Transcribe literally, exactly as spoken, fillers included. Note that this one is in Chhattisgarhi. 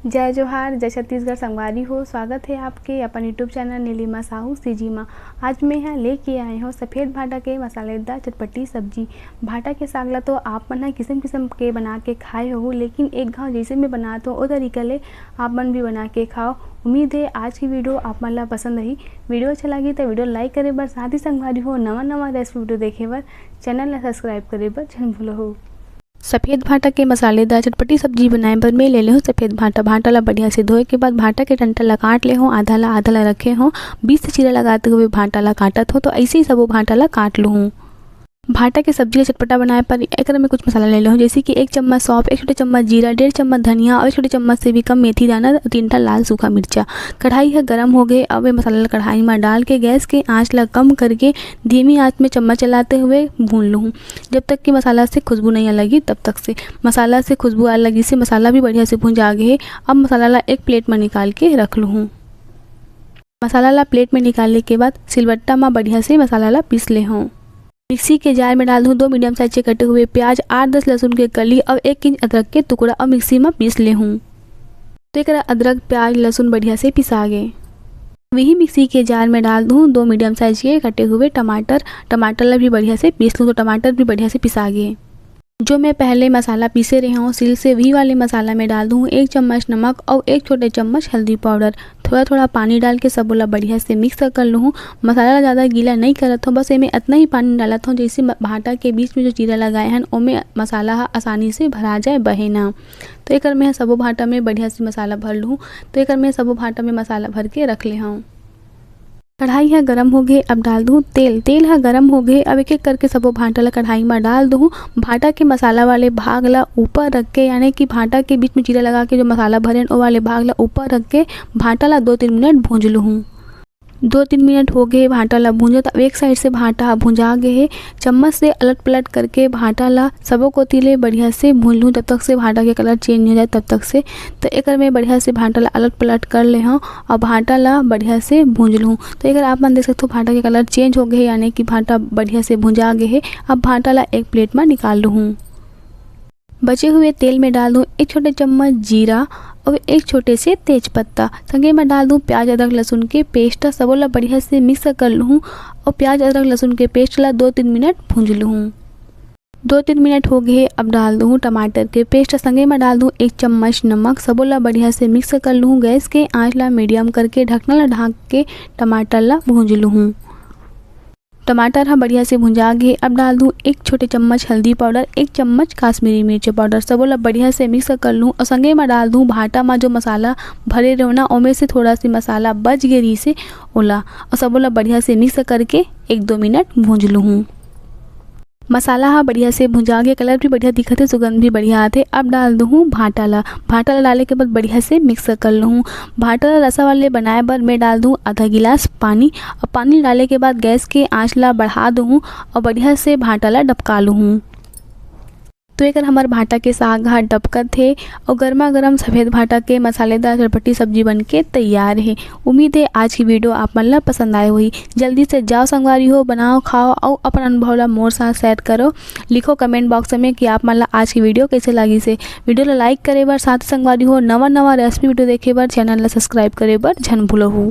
जय जोहार, जय छत्तीसगढ़ संगवारी हो। स्वागत हे आपके अपन YouTube channel Nilima Sahu CG मा। आज मैं यहाँ लेके आए हूँ सफेद भाटा के मसालेदार चटपटी सब्जी। भाटा के साग ला तो आप मन ह किसम किसम के बना के खाए हो, लेकिन एक घाव जैसे मैं बनात हूँ ओ तरीका ले आप मन भी बना के खाओ। उम्मीद है आज की वीडियो आप मन ला पसंद आही। वीडियो अच्छा लगी तो वीडियो like करे बर, साथ ही संगवारी हो नवा नवा रेसिपी वीडियो देखे बर चैनल ला सब्सक्राइब करे बर झन भूलो हो। सफेद भाटा के मसालेदार चटपटी सब्जी बनाए बर मैं ले ले हूँ सफेद भाटा। भाटा ला बढ़िया से धोए के बाद भाटा के डंटा ला काट ले हूँ, आधा ला आधा ला रखे हूँ। बीच से चीरा लगाते हुए भाटा ला काटत हूँ, तो ऐसे ही सबो भाटा ला काट लूँ। भाटा के सब्जी ला चटपटा बनाए पर एकर में कुछ मसाला ले ले हूँ, जैसे कि एक चम्मच सौंफ, एक छोटे चम्मच जीरा, डेढ़ चम्मच धनिया और एक छोटे चम्मच से भी कम मेथी दाना, तीन ठा लाल सूखा मिर्चा। कढ़ाई ह गरम हो गए। अब ये मसाला ला कढ़ाई में डाल के गैस के आंच ला कम करके धीमी आंच में चम्मच चलाते हुए भून लूँ, जब तक कि मसाला से खुशबू नहीं लगी तब तक से। मसाला से खुशबू आए लगी से मसाला भी बढ़िया से भुंजा गए हे। अब मसाला ला एक प्लेट में निकाल के रख लूँ। मसाला ला प्लेट में निकालने के बाद सिलबट्टा में बढ़िया से मसाला ला पीस ले हूँ। मिक्सी के जार में डाल दूँ दो मीडियम साइज के कटे हुए प्याज, आठ दस लहसुन के कली और एक इंच अदरक के टुकड़ा और मिक्सी में पीस ले हूँ। तो एक अदरक, प्याज, लहसुन बढ़िया से पिसा गए। वही मिक्सी के जार में डाल दूँ दो मीडियम साइज के कटे हुए टमाटर। टमाटर ला भी बढ़िया से पीस लूँ, तो टमाटर भी बढ़िया से पिसा गए। जो मैं पहले मसाला पीसे रहे हूँ सील से, वही वाले मसाला में डाल दूँ एक चम्मच नमक और एक छोटे चम्मच हल्दी पाउडर। थोड़ा थोड़ा पानी डाल के सबो ला बढ़िया से मिक्स कर लूँ। मसाला ला ज़्यादा गीला नहीं करत हूँ, बस एमे इतना ही पानी डालत हूँ, जैसे म-, भाटा के बीच में जो चीरा लगाए हन, ओमे मसाला ह आसानी से भरा जाए, बहे ना। तो एकर मैं सबो भाटा में बढ़िया से मसाला भर लूँ। तो एकर मैं सबो भाटा में मसाला भर के रख ले हूँ। कढ़ाई ह गरम हो गए, अब डाल दूँ तेल। तेल ह गरम हो गए, अब एक एक करके सबो भाटा ला कढ़ाई में डाल दूँ। भाटा के मसाला वाले भाग ला ऊपर रख के, यानी कि भाटा के बीच में चीरा लगा के जो मसाला भरे हन, ओ वाले भाग ला ऊपर रख के भाटा ला दो तीन मिनट भूंज लूँ। दो तीन मिनट हो गए भाटा ला भूंजत। अब एक साइड से भाटा ह भुंजा गए हे। चम्मच से अलट पलट करके भाटा ला सबो कोती ले बढ़िया से भूंज लूँ, जब तक से भाटा के कलर चेंज नहीं हो जाए तब तक से। तो एकर मैं बढ़िया से भाटा ला अलट पलट कर ले हूँ और भाटा ला बढ़िया से भूंज लूँ। तो एकर आप मन देख सकते हो भाटा के कलर चेंज हो गए हे, यानी कि भाटा बढ़िया से भुंजा गए हे। अब भाटा ला एक प्लेट में निकाल लूँ। बचे हुए तेल में डाल दूँ एक छोटे चम्मच जीरा और एक छोटे से तेज पत्ता। संगे में डाल दूँ प्याज, अदरक, लहसुन के पेस्ट। सबो ला बढ़िया से मिक्स कर लूँ और प्याज, अदरक, लहसुन के पेस्ट ला दो तीन मिनट भूंज लूँ। दो तीन मिनट हो गए, अब डाल दूँ टमाटर के पेस्ट। संगे में डाल दूँ एक चम्मच नमक। सबो ला बढ़िया से मिक्स कर लूँ। गैस के आंच ला मीडियम करके ढकना ला ढाक के टमाटर ला भूंज लूँ। टमाटर ह बढ़िया से भुंजा गे। अब डाल दूँ एक छोटे चम्मच हल्दी पाउडर, एक चम्मच काश्मीरी मिर्च पाउडर। सबो ला बढ़िया से मिक्स कर लूँ और संगे म डाल दूँ भाटा म जो मसाला भरे रेहेंव ना, ओमे से थोड़ा से मसाला बच गे रहिसे, ओला। और सबो ला बढ़िया से मिक्स करके एक दो मिनट भूंज लूँ। मसाला ह बढ़िया से भुंजा गे, कलर भी बढ़िया दिखत हे, सुगंध भी बढ़िया आथे। अब डाल दूँ भाटा ला। भाटा ला डाले के बाद बढ़िया से मिक्स कर लूँ। भाटा ला रसा वाले बनाए बर मैं डाल दूँ आधा गिलास पानी। अब पानी डाले के बाद गैस के आंच ला बढ़ा दूँ और बढ़िया से भाटा ला डबका लूँ। तो एकर हमर भाटा के साग ह डबकत हे और गर्मा गर्म सफेद भाटा के मसालेदार चटपटी सब्जी बन के तैयार हे। उम्मीद हे आज की वीडियो आप मन ला पसंद आए होही। जल्दी से जाओ संगवारी हो, बनाओ, खाओ और अपन अनुभव ला मोर साथ शेयर करो। लिखो कमेंट बॉक्स में कि आप मन ला आज की वीडियो कैसे लागिस हे। वीडियो ला लाइक करे बर, साथ ही संगवारी हो नवा नवा रेसिपी वीडियो देखे बर चैनल ला सब्सक्राइब करे बर झन भूलहू।